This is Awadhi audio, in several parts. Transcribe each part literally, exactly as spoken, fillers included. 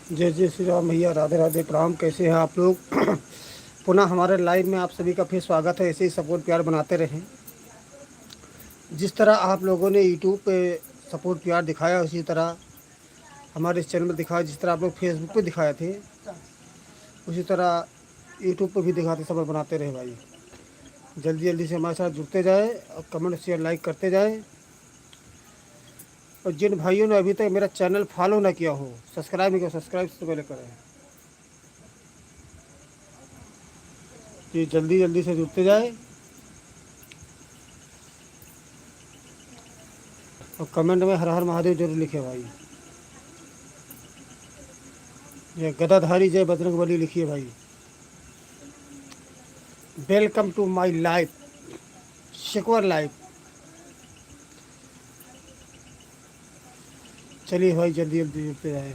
जय जय श्री राम भैया, राधे राधे, प्रणाम। कैसे हैं आप लोग? पुनः हमारे लाइव में आप सभी का फिर स्वागत है। ऐसे ही सपोर्ट प्यार बनाते रहें। जिस तरह आप लोगों ने यूट्यूब पे सपोर्ट प्यार दिखाया, उसी तरह हमारे इस चैनल में दिखाया। जिस तरह आप लोग फेसबुक पे दिखाए थे, उसी तरह यूट्यूब पे भी दिखाते, सपोर्ट बनाते रहे भाई। जल्दी जल्दी से हमारे साथ जुड़ते जाए और कमेंट शेयर लाइक करते जाए। और जिन भाइयों ने अभी तक मेरा चैनल फॉलो ना किया हो, सब्सक्राइब नहीं किया, सब्सक्राइब सबसे पहले करें। ये जल्दी जल्दी से जुड़ते जाए और कमेंट में हर हर महादेव जरूर लिखे भाई। ये गदाधारी जय बजरंग बली लिखिए भाई। Welcome to my life, सिकवर लाइव। चलिए भाई, जल्दी जल्दी जुड़ते जाए।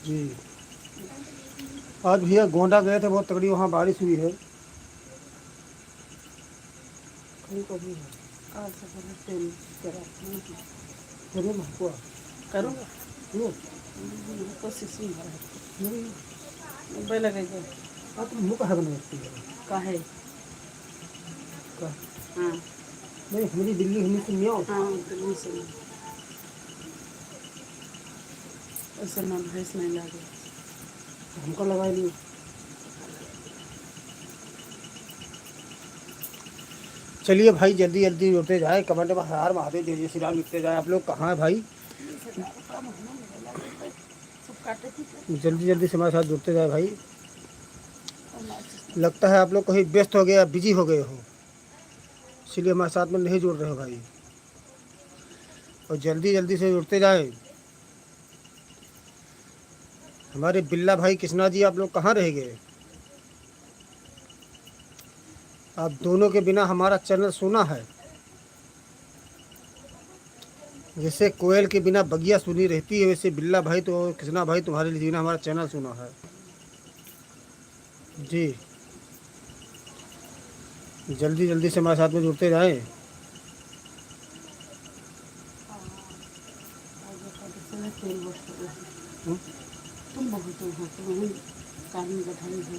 जी, आज भैया गोंडा गए थे, बहुत तगड़ी वहाँ बारिश हुई है। कभी कभी है। आज से पहले तेल करा। करो ना, हुआ। करूँगा। लो। कोशिश नहीं हो रहा है। नहीं। मुंबई लगेगा। आप मुंह कहाँ बना रखती है? काहे? का? हाँ। नहीं, हमारी दिल्ली हमें से नहीं आओ। हाँ, दिल्ली से नहीं। ऐसे ना भैंस नहीं लागे। हमको लगा लियो। चलिए भाई, जल्दी जल्दी जुड़ते जाए, कमेंट में हर हर महादेव, जय जय श्री राम लिखते जाए। आप लोग कहाँ हैं भाई? जल्दी जल्दी से हमारे साथ जुड़ते जाए भाई। लगता है आप लोग कहीं व्यस्त हो गए या बिजी हो गए हो, इसीलिए हमारे साथ में नहीं जुड़ रहे हो भाई। और जल्दी जल्दी से जुड़ते जाए। हमारे बिल्ला भाई कृष्णा जी, आप लोग कहाँ रह गए? आप दोनों के बिना हमारा चैनल सूना है। जैसे कोयल के बिना बगिया सूनी रहती है, वैसे बिल्ला भाई तो, कृष्णा भाई, तुम्हारे बिना हमारा चैनल सूना है। जी, जल्दी जल्दी से हमारे साथ में जुड़ते जाएं। हम्म? तुम बहुत हो, तुम ही कारण बढ़ाई हो।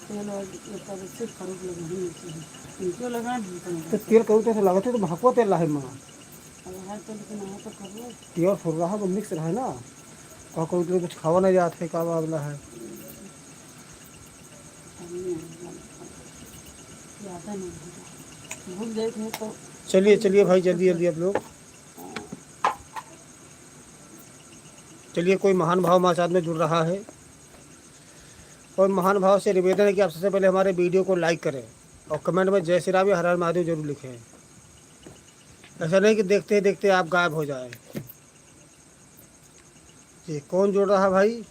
तेल और ये सब सिर्फ करोड़ लगे ही नहीं चाहिए। इनको लगा नहीं तो तेल करोड़ तो लागत है, तो महकवा तेल लाहे माँ। अब है तो, लेकिन वहाँ तो करोड़। प्योर फुल रहा, वो मिक्स रहा है ना। का कोई तो कुछ खावा नहीं जात है, का मामला है? याद नहीं होता। भूल जाए थे तो। चलिए, चलिए भाई, जल्दी जल्दी आप लोग। चलिए, कोई महान भाव हमारे साथ में जुड़ रहा है, और महान भाव से निवेदन है कि आप सबसे पहले हमारे वीडियो को लाइक करें और कमेंट में जय श्री राम या हर हर महादेव जरूर लिखें। ऐसा नहीं कि देखते देखते आप गायब हो जाए। ये कौन जुड़ रहा भाई?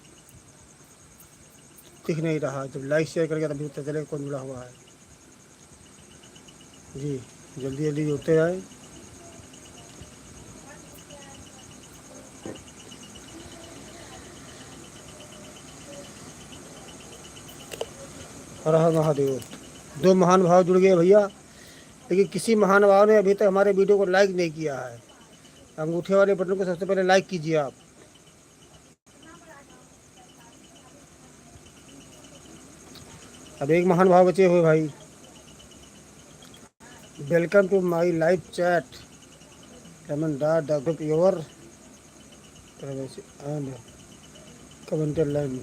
दिख नहीं रहा। जब लाइक शेयर करेगा तभी पता चलेगा कौन जुड़ा हुआ है। जी, जल्दी जल्दी जुड़ते जाए। हर हर महादेव। दो महान भाव जुड़ गए भैया, लेकिन किसी महान भाव ने अभी तक हमारे वीडियो को लाइक नहीं किया है। अंगूठे वाले बटन को सबसे पहले लाइक कीजिए आप। अब एक महान भाव बचे हुए भाई। Welcome to my live chat, Lemon Dart, the group your privacy and commented line।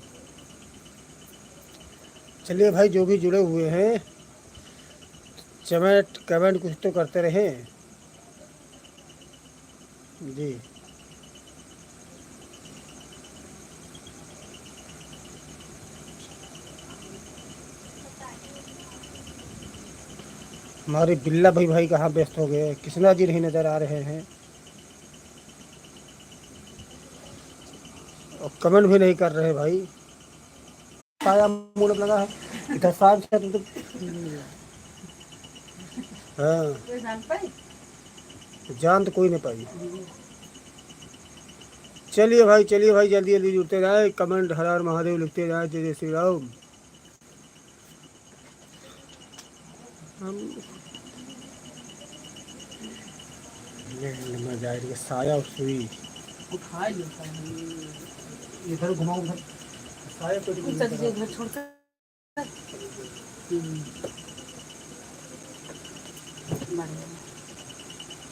चलिए भाई, जो भी जुड़े हुए हैं, कमेंट, कमेंट कुछ तो करते रहें। जी। हमारे बिल्ला भाई, भाई कहाँ व्यस्त हो गए? कृष्णा जी नहीं नजर आ रहे हैं और कमेंट भी नहीं कर रहे भाई। साया मुड़त लगा है। इधर साहब से तो, हाँ। कोई जान पाई? जान तो कोई नहीं पाई। चलिए भाई, चलिए भाई, जल्दी जल्दी जुड़ते जाए, कमेंट हर हर महादेव लिखते जाए, जय जय श्री राम। हम ये नंबर जाए रे, साया और सुई। उठा लो, साया। इधर घुमाओ, उधर। साया को उधर, ये घर छोड़ कर। हम्म। बढ़िया।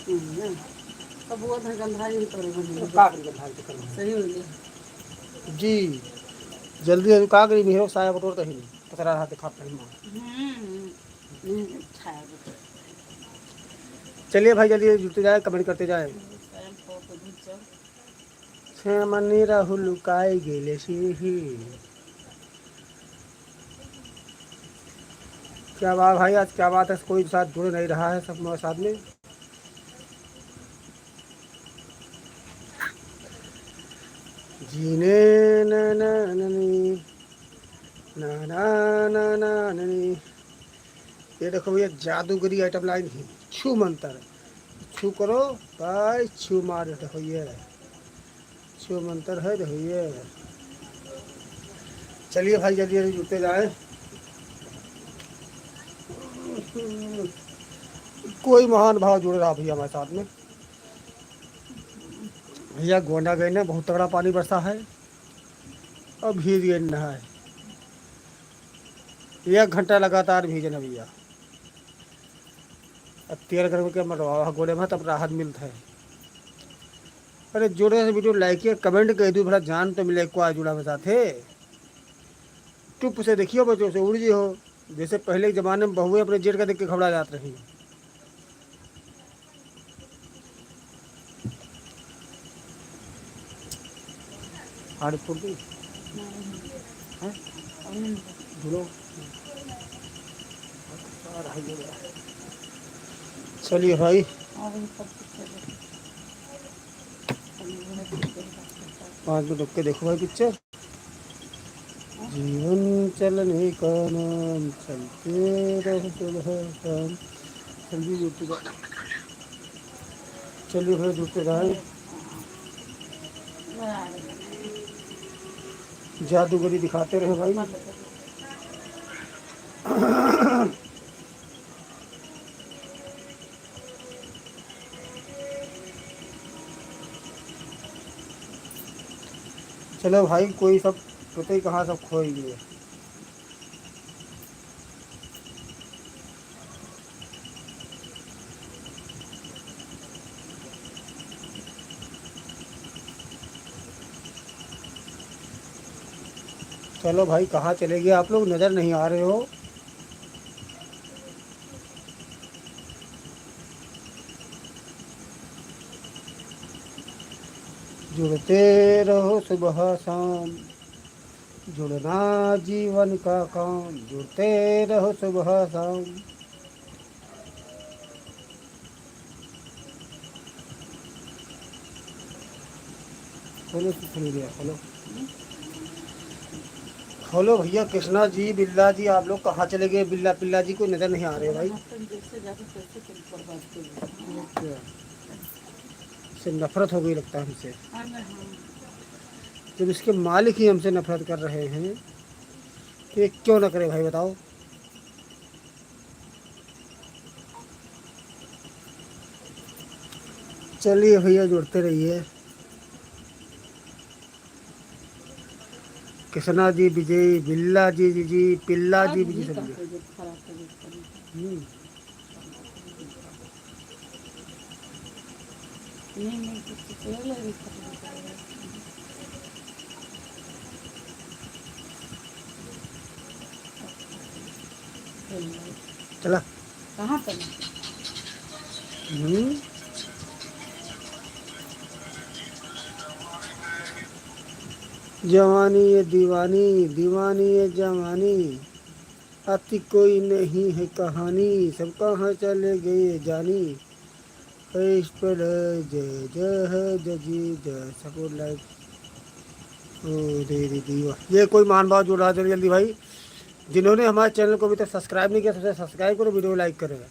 हम्म, ना। अब वो उधर गंधारी में तोरे बने। तो का करी गंधारी के करम? सही हो गया। जी। जल्दी जल्दी का करी, मेहरो साया बटोर कहीं नहीं। पतरा रहा दिखा कहीं माँ। हम्म, हम्म, अच्छा है। चलिए भाई, जल्दी जुड़ते जाए, comment करते जाए। छेमनी रहू लुकाई गेले सिही। क्या बात भाई, आज क्या बात है, कोई साथ जुड़ नहीं रहा है सब हमारे साथ में। जीने न, न, न, नी। ना, ना, ना, ना, ना, नी। ये देखो भैया, जादूगरी item line ही, छू मंतर। छू करो भाई, छू मार, देखो ये। छू मंतर है, देखो ये। चलिए भाई, जल्दी जल्दी जुड़ते जाए। कोई महान भाव जुड़ रहा भैया हमारे साथ में। भैया गोंडा गए ना, बहुत तगड़ा पानी बरसा है। अब भीज गए नहाए, एक घंटा लगातार भीजे ना भैया। अब तेल गरम के मरवा गोड़े में, तब राहत मिलत है। अरे जोड़े से video like या comment कर दू, भला जान तो मिले, को जुड़ा में साथे। चुप से देखियो बच्चों से उड़ जी हो। जैसे पहले के जमाने में बहुएं अपने जेठ का देख के घबरा जात रही। हाथ फूट गई? हैं? धुलो। चलिए भाई। पाँच मिनट रुक के देखो भाई picture। जीवन चलने का नाम, चलते रहो सुबह शाम। चलिए YouTube। चलिए भाई, दूसरे गाए। जादूगरी दिखाते रहे भाई। चलो भाई, कोई सब पता ही कहाँ सब खोए गए। चलो भाई, कहाँ चले गए आप लोग, नजर नहीं आ रहे हो। जुड़ते रहो सुबह शाम, जुड़ना जीवन का काम, जुड़ते रहो सुबह शाम। खोलो तो खोल दिया, खोलो। खोलो भैया, कृष्णा जी, बिल्ला जी, आप लोग कहाँ चले गए? बिल्ला, पिल्ला जी कोई नजर नहीं आ रहे भाई। से नफरत हो गई लगता है हमसे। जब इसके मालिक ही हमसे नफरत कर रहे हैं, तो ये क्यों ना करे भाई, बताओ? चलिए भैया, जुड़ते रहिए। कृष्णा जी विजयी, बिल्ला जी, जी, जी, पिल्ला जी विजयी, सब विजयी। हम्म। नहीं, नहीं, कुछ तो तेल है, खत्म हो गया। चला। कहाँ पर? हम्म। जवानी ये दीवानी, दीवानी ये जवानी, अति कोई नहीं है कहानी, सब कहाँ चले गए जानी। इस पर जय जय है, जय जी, जय support like। ओ दे दे दी वाह। ये कोई मान भाव जुड़ा जल्दी जल्दी भाई। जिन्होंने हमारे channel को अभी तक subscribe नहीं किया, सबसे subscribe करो, video like करें।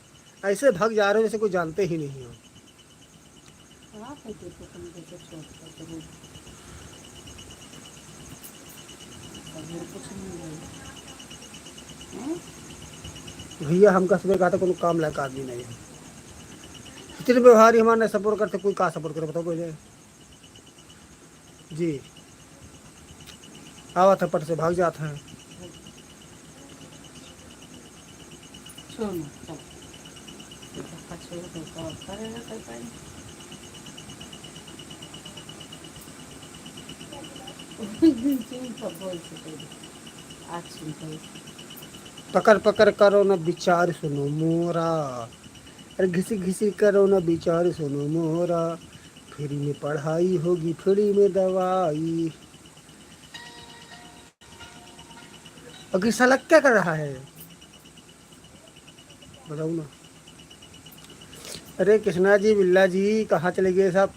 ऐसे भाग जा रहे हो जैसे कोई जानते ही नहीं हो। भैया, हमका सुबह कहा था, कोनो काम लायक आदमी नहीं है। इतने व्यवहारी हमारे support करते, कोई का support करे, बताओ पहले। जी, आवत है पट से भाग जात है। छोड़ ना, चल। धक्का छोड़ दे, तो करेगा कोई पानी। चुप, बोल से कोई। आज सुनता हूँ। पकड़ पकड़ करो ना विचार सुनो मोरा, अरे घिसी घिसी करो ना विचार सुनो मोरा, free में पढ़ाई होगी, free में दवाई। अभी साला क्या कर रहा है, बताओ ना। अरे कृष्णा जी, बिल्ला जी, कहाँ चले गए सब?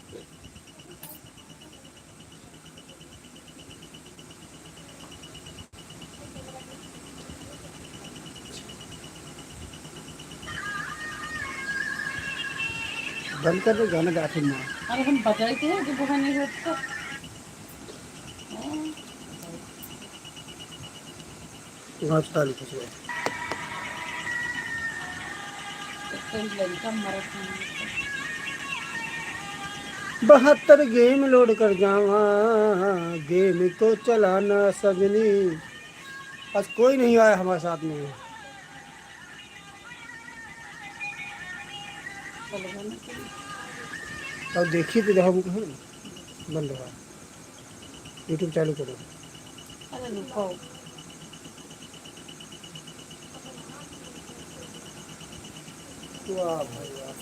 बंद कर दे गाना, गा फिर मार। अरे हम बजाई के हैं कि बुआ नहीं होता। हाँ। गाँव चालू कुछ नहीं। तो कोई लड़का मरत नहीं है। बहत्तर game load कर जावा, game को चलाना सजनी। आज कोई नहीं आया हमारे साथ में। चलो, बंद करो। अब देखिए तो देखो, बंद रहा। YouTube चालू करो। अरे रुको। वाह भाई वाह।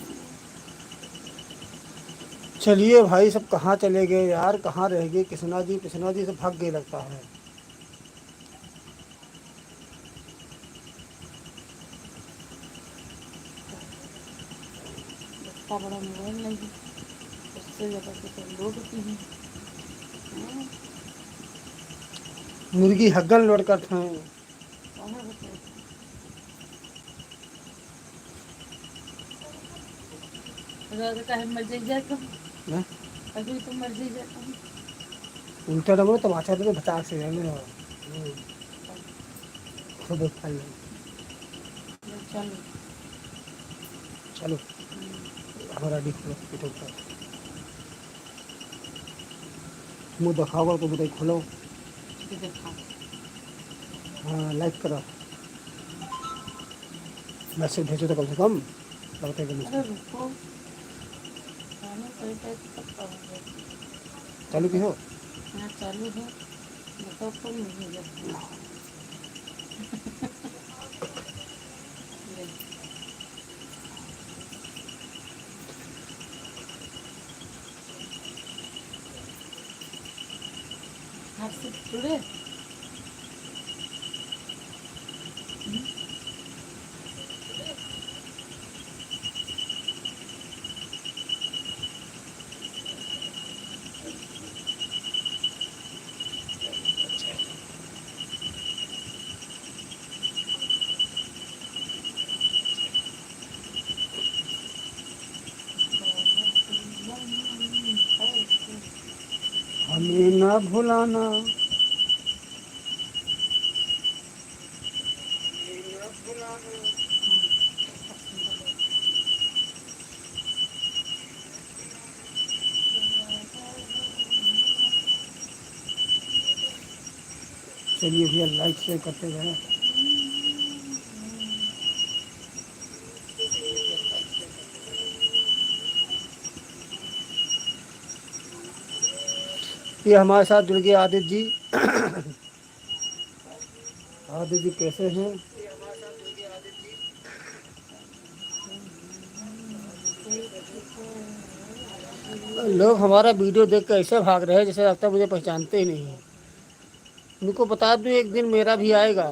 चलिए भाई, सब कहाँ चले गए यार, कहाँ रह गए कृष्णा जी? कृष्णा जी सब भाग गए लगता है। इतना बड़ा mobile नहीं है, उससे ज़्यादा तो सब लोड होती है। हाँ। मुर्गी हग्गन लोड करत हैं। कहाँ होते हैं? अगर काहे मर जाई जाए तो? हैं? अभी तो मर जाई जाए तो। उल्टा ना बोलो, तमाचा तो भताक से जाने वाला। हम्म। खुद उठा ले। चलो। चलो। हम्म। हमारा भी खोलो, पेट उठा। मुँह दिखाओ तो बताइए, खोलो। ये दिखाओ। हाँ, like करो। Message भेजो तो कम से कम, लगता है कि अरे रुको। चालू करी तो तब करूँगी। चालू की हो? हाँ, चालू है। बताओ कौन नहीं है? ले। हाथ से जुड़े। हमें ना भुलाना। चलिए भैया, like share करते रहें। ये हमारे साथ जुड़ गए आदित्य जी। आदित्य जी कैसे हैं? लोग हमारा video देख के ऐसे भाग रहे हैं जैसे लगता है मुझे पहचानते ही नहीं हैं। उनको बता दूं, एक दिन मेरा भी आएगा।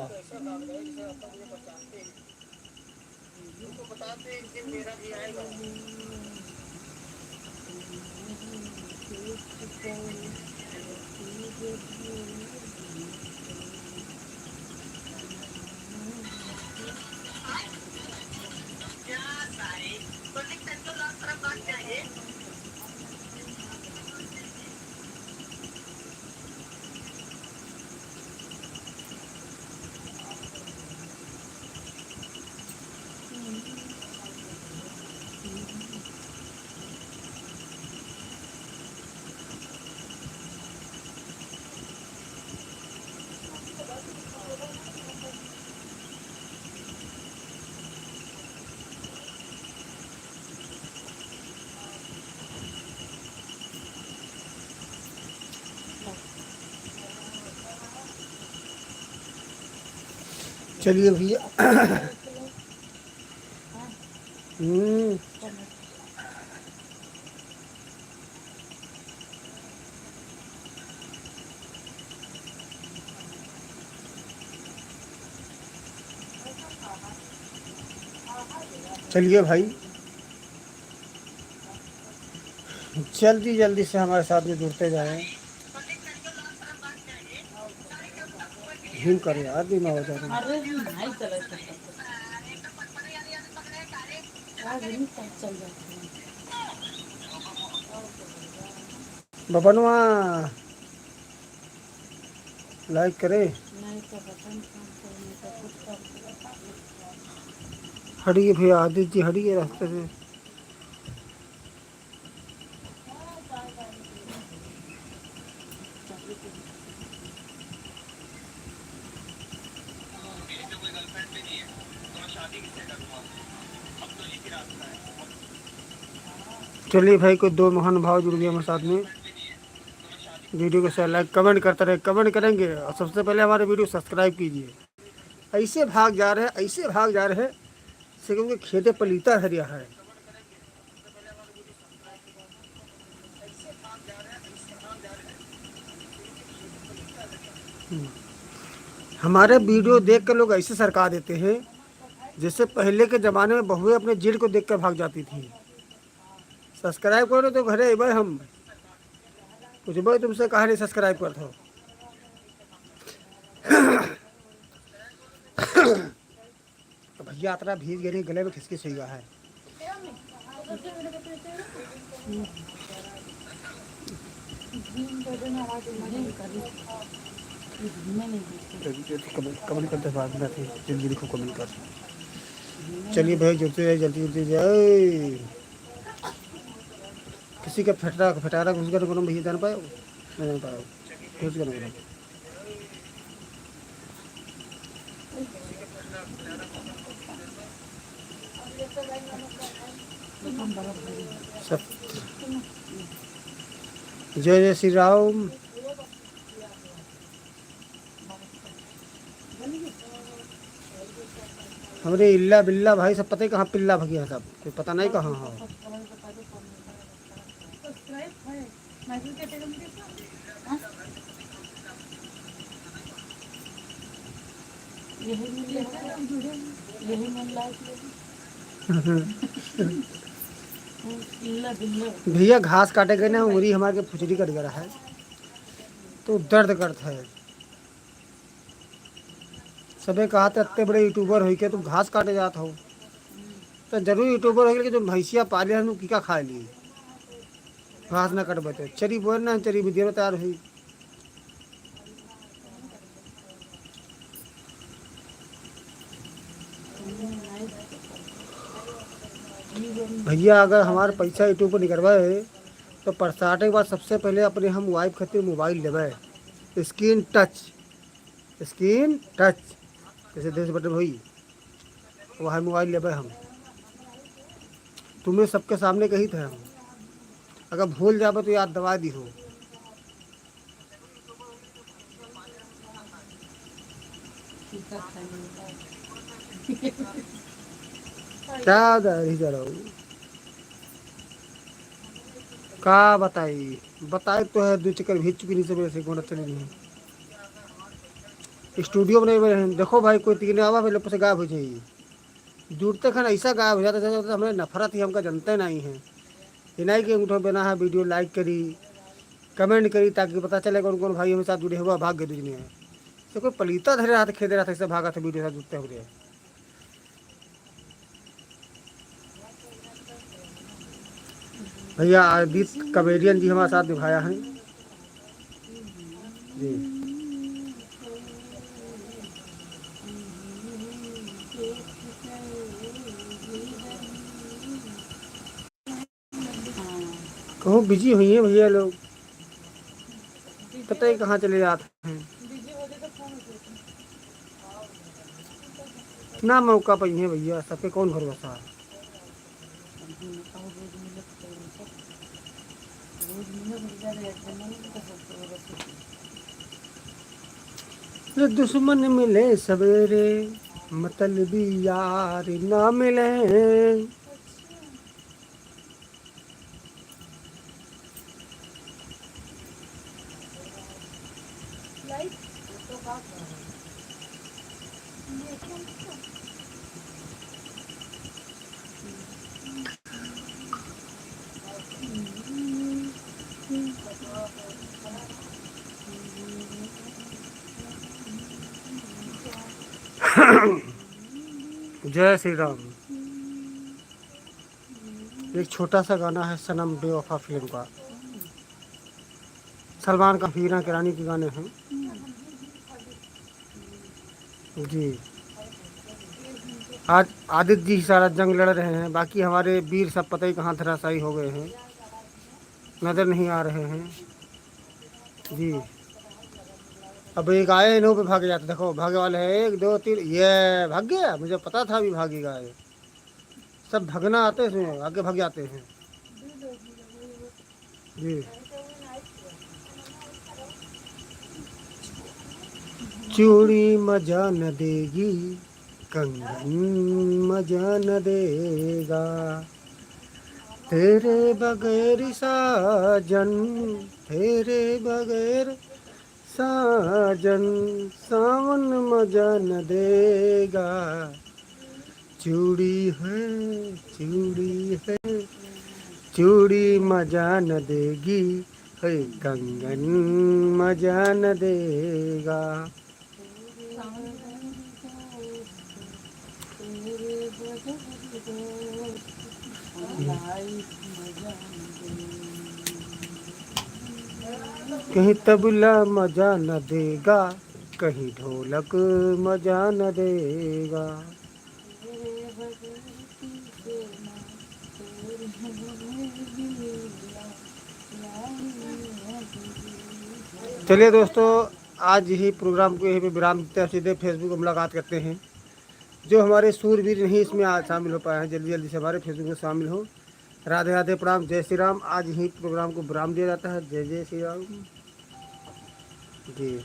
चलिए भैया। हम्म। चलिए भाई, जल्दी जल्दी से हमारे साथ में जुड़ते जाएं। हिम कर यार, दिमाग हो जा रहा है। अरे नहीं, नहीं चला सकता। आज नहीं चल जाते हैं। बबनुआ, लाइक करे। नहीं तो बटन काम करे, नहीं तो कुछ काम करे। हटिए भैया, आदित्य जी हटिए रास्ते से। चलिए भाई, कोई दो महानुभाव जुड़ गए हमारे साथ में। वीडियो को शेयर, लाइक, कमेंट करते रहे, कमेंट करेंगे। और सबसे पहले हमारे वीडियो सब्सक्राइब कीजिए। ऐसे भाग जा रहे हैं, ऐसे भाग जा रहे हैं, से क्योंकि खेते पलीता धरिया है। हम्म। हमारे वीडियो देख के लोग ऐसे सरका देते हैं, जैसे पहले के ज़माने में बहुएं अपने जेठ को देख कर भाग जाती थी। सब्सक्राइब करो तो घरे अइबे हम। पूछबे तुमसे काहे नहीं सब्सक्राइब करत हो। तो भैया अतना भीज गए, गले में खिसखिस हुई है। कमेंट, कमेंट करते बाद में फिर जल्दी लिखो, कमेंट कर। चलिए भाई, जुड़ते जाए, जल्दी जुड़ते जाए। किसी का फटरा, फटारा घुस गया तो कोनो भैया जान पायो? नहीं जान पायो। घुस गया तो कोनो। सब जय जय श्री राम। हमरे इल्ला बिल्ला भाई सब पता ही कहाँ पिल्ला भगिया सब, कोई पता नहीं कहाँ हो। यही मिल, यही मिल रहा है। इल्ला बिल्ला। भैया घास काटे गए ना, उरी हमारे के फुचरी कट गया है, तो दर्द करता है। सबे कहत है, "इतने बड़े यूट्यूबर होई के तुम घास काटे जात हो।" तो जरूर यूट्यूबर होई के जो भैंसिया पाले हन, उ की का खाए ली? घास ना कटबे तो चरी बोए ना, चरी भी देवे तैयार होई। भैया, अगर हमार पैसा यूट्यूब पर निकलबे, तो परसाटे के बाद सबसे पहले अपने हम वाइफ खातिर मोबाइल लेबे, स्क्रीन टच। स्क्रीन टच, जैसे देश बटन होई, वह मोबाइल लेबे हम। तुम्हें सबके सामने कही थे हम, अगर भूल जाबे तो याद दवा दी हो। क्या दाढ़ी जराऊ? का बताई, बताई तो है, दो चक्कर भेज चुकी नहीं, सबेरे से गोंडा चली गई। स्टूडियो में नहीं बने हैं। देखो भाई, कोई तीन आवा, पहले ऊपर से गायब हो जाइए। जुड़ते खान ऐसा गायब हो जाता, जैसे हमरे नफरत ही, हमका जनते नहीं है। ये नहीं कि अंगूठो बना है, वीडियो लाइक करी, कमेंट करी, ताकि पता चले कौन कौन भाई हमारे साथ जुड़े हुआ, भाग गए दुनिया में। तो कोई पलीता धरे रहते, खेदे रहते, ऐसे भागा था वीडियो साथ जुड़ते हुए। भैया आदित्य कॉमेडियन जी हमारे साथ निभाया है जी। कहूँ बिजी हुई हैं भैया लोग, पता ही कहाँ चले जाते हैं। ना मौका पाई है भैया, सबके कौन भरोसा है। जो दुश्मन मिले सवेरे, मतलबी यार ना मिले। जय श्री राम। एक छोटा सा गाना है सनम बेवफा फिल्म का, सलमान खान, हीरा के रानी के गाने हैं जी। आज आदित्य जी सारा जंग लड़ रहे हैं, बाकी हमारे वीर सब पता ही कहाँ धराशायी हो गए हैं, नजर नहीं आ रहे हैं जी। अब एक आए इन्हों पे भाग जाते, देखो भागे वाले हैं, एक दो तीन, ये भाग गया, मुझे पता था अभी भागेगा ये। सब भगना आते हैं, आगे भाग जाते हैं जी। चूड़ी मजा न देगी, कंगन मजा न देगा, तेरे बगैर साजन, तेरे बगैर साजन, सावन मजा न देगा। चूड़ी है, चूड़ी है, चूड़ी मजा न देगी, है कंगन मजा न देगा। कहीं तबला मजा न देगा, कहीं ढोलक मजा न देगा। चलिए दोस्तों, आज ही प्रोग्राम को यहीं पे विराम देते हैं, सीधे Facebook में मुलाकात करते हैं। जो हमारे सूरवीर नहीं इसमें आज शामिल हो पाए हैं, जल्दी जल्दी से हमारे Facebook में शामिल हो। राधे राधे, प्रणाम, जय श्री राम। आज ही प्रोग्राम को विराम दिया जाता है। जय जय श्री राम जी।